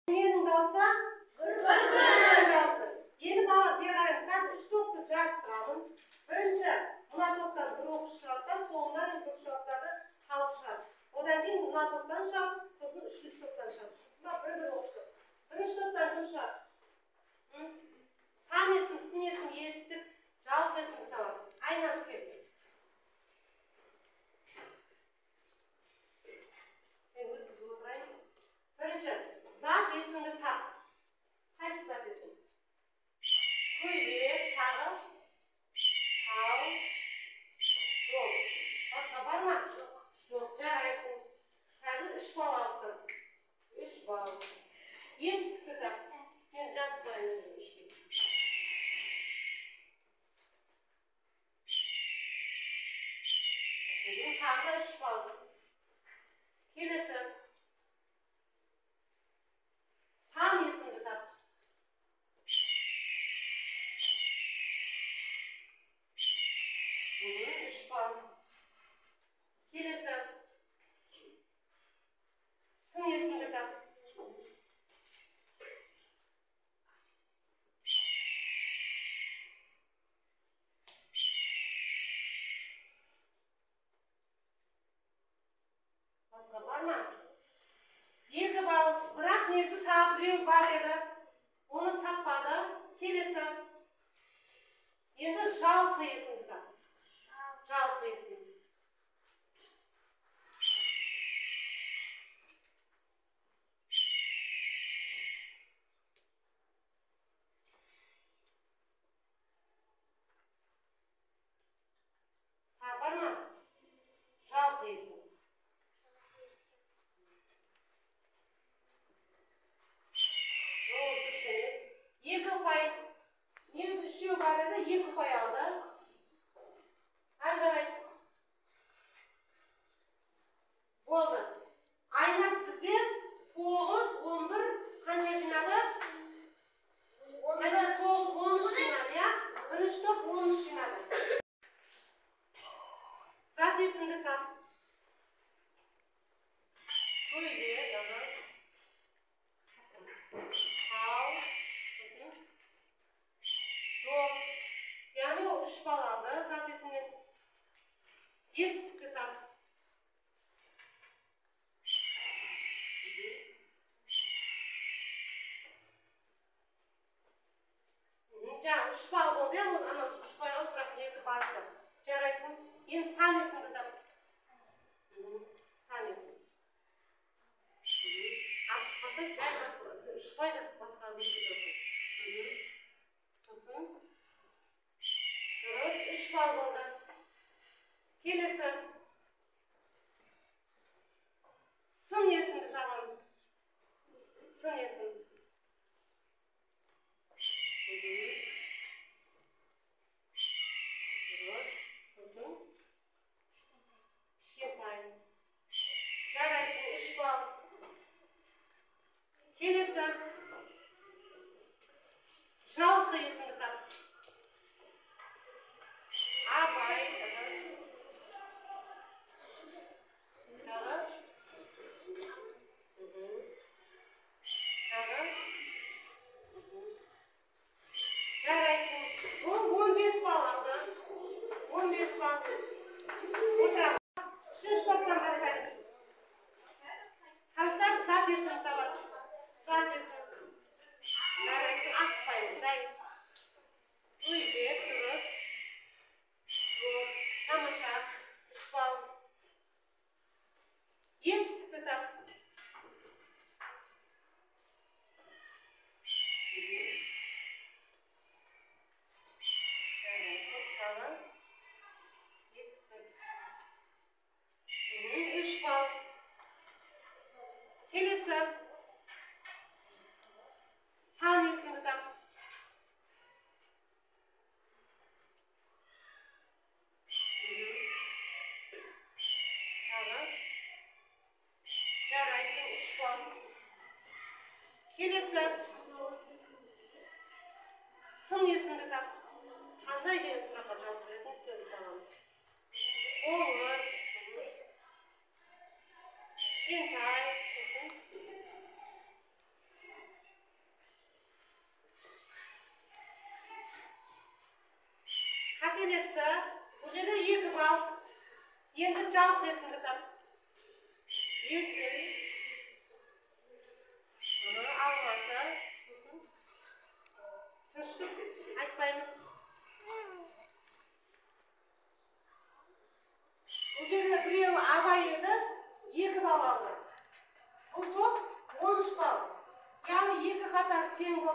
Ненің дауысы? Бүркіттің дауысы. Енді балалар, бері қараңыз, қазір үш топты жарыстырамын. Бірінші, мына топтан бір оқушы шығады да, соңына дейін дұрыс жауаптарды тауып шығады. Одан кейін мына топтан шығады, сосын үшінші топтан шығады. Түсінікті ма? Бір-бір оқушы. Бірінші топтан кім шығады? Сан есім, сын есім, етістік, жалпы есімді табады. Айназ кел. Мен өткізіп отырайын. Бірінші, зат есімді тап. Қайсы зат есім? Көйлек, тағы, тау, жол. Басқа бар ма? Жоқ. Жоқ, жарайсың. Қазір 3 балл алып тұр. 3 балл. Етістікті тап. Мен жазып қояйын өзім 3 деп. Тағы да 3 балл. Келесі. Сан есімді тап. 3 балл. Келесі. Сын есімді тап. Басқа бар ма? 2 балл. Бірақ негізі тағы біреу бар еді. Оны таппады. Келесі. Енді жалқы есімді тап. Жалқы есім. Тағы бар ма? Жалқы есім. Жоқ, дұрыс емес. 2 ұпай. Негізі үшеу бар еді, 2 ұпай алды. Әрі қарай. Болды. Айназ бізде 9, 11 қанша жинады? Айназ 9, 13 жинады, иә? Бірінші топ 13 жинады. Зат есімді тап. Көйлек, аха. Тау, сосын доп. Яғни ол 3 балл алды зат есімнен. Етістікті тап. Жаңа 3 балл болды, иә, ол анау 3 балл алды, бірақ негізі басты. Жарайсың. Енді сан есімді тап. Сан есім. Асықпаса, жай ұшпай жатып басқа өткізіп алсаң. Сосын дұрыс, 3 балл болды. Келесі. Сын есімді табамыз. Сын есім. Дұрыс. Сосын кішкентай. Жарайсың, 3 балл. Келесі. Жалқы есімді тап. Абай. Тағы. Тағы. Жарайсың. Ол 15 балл алды. 15 балл. Отырамыз. Үшінші топтан бастаймыз. Кәусар зат есімін табады. Зат есім. Жарайсың, асықпаймыз, жай. Көйлек, дұрыс. Жоқ, тамаша, 3 балл. Етістікті тап. Жарайсың, тағы. Етістік. 3 балл. Келесі. Сан есімді тап. Тағы. Жарайсың, 3 балл. Келесі. Сын есімді тап. Қандай деген сұраққа жауап беретін сөз табамыз. Қоңыр, кішкентай, сосын Қателесті. Бұл жерде 2 балл. Енді жалғыз есімді тап. Есіл. Алматы. Сосын тыныштық айтпаймыз. Бұл жерде біреуі Абай еді, 2 балл алды. Бұл топ 13 балл. Яғни 2 қатар тең болды.